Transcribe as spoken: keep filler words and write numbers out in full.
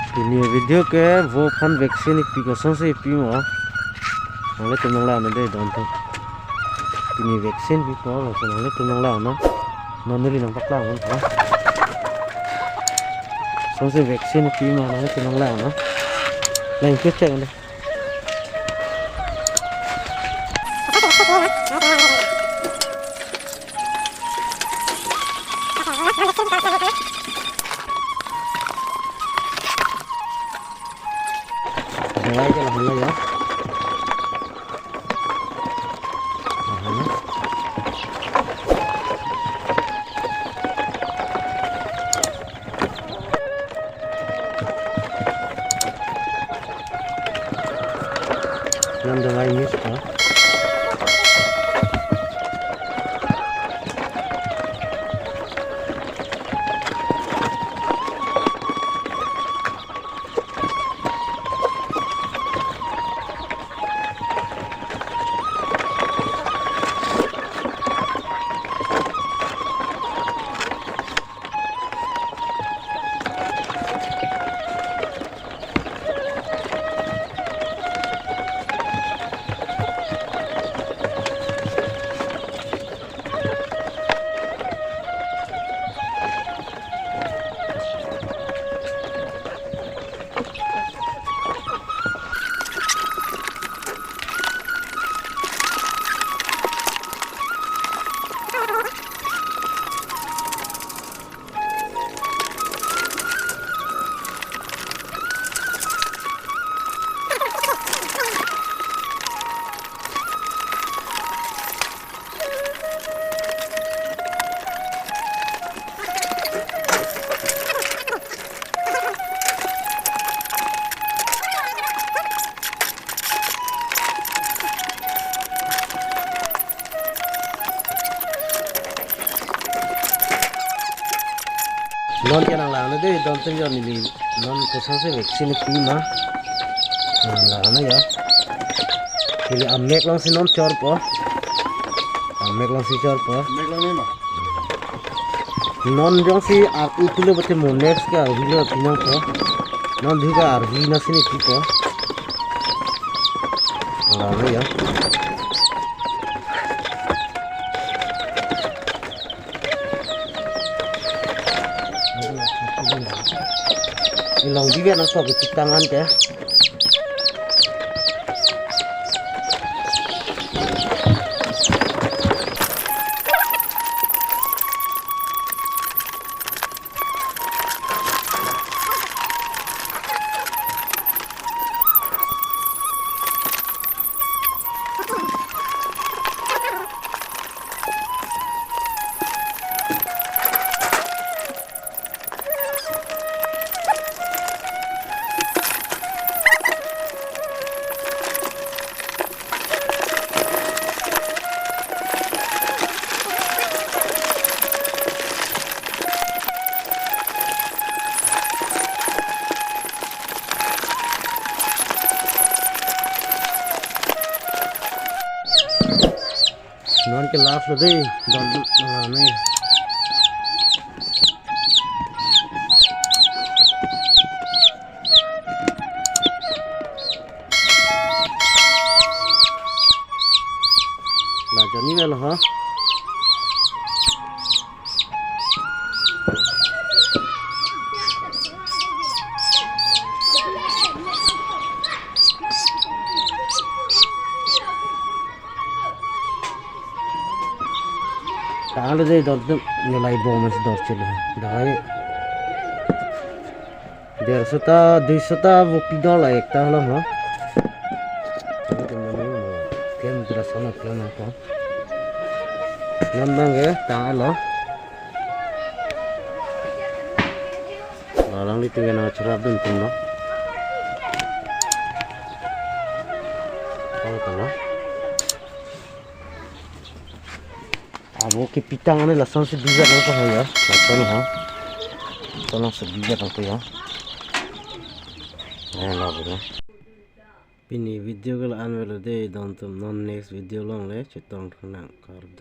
Pini video ke vo aphan vaccine ipi, kosonsi ipi ma, nanglitum nanglang dei don atum. Pini vaccine pipo, laso nanglitum nanglang non. Non neli nangpaklang non. Kosonsi vaccine ipi ma, nanglitum nanglang non. Lang ke cheng dei. Dawai ke lahenlo ya. Lahenlo. Nang dawai mix ko. Non ke nanglang dei don atum, yo neli non kosonsi vaccine ipi ma nanglang ya. Neli amek alongsi non chorpo. Amek alongsi chorpo. Amek along ni ma. Non jongsi ar-u pulo pulote mo next ke arvi lo pinangpo. Non dhu ke arvi na sini pipo. Lang ya. Ilong bibe nang sok itik tangan ke. Non ke last lo dei, don, ah, ni. La joni velo ha. Tanglo dei don atum, nelai bom mes dor chelo. Dai. Derso ta, duiso ta vo pidol a ekta lo ho. Klem pira sona klem ko. Non abang ke tanglo. Alanglitum ke nangcherap dun atum lo. Tanglo. Avo kepi tang ani lasonsi bijak nangpo ho ya. Lason ha. Lasonsi bijak nangpo ya. Eh, la bo. Pini video ke la-an velo dei don atum, non next video along le chetong thunang, kardom.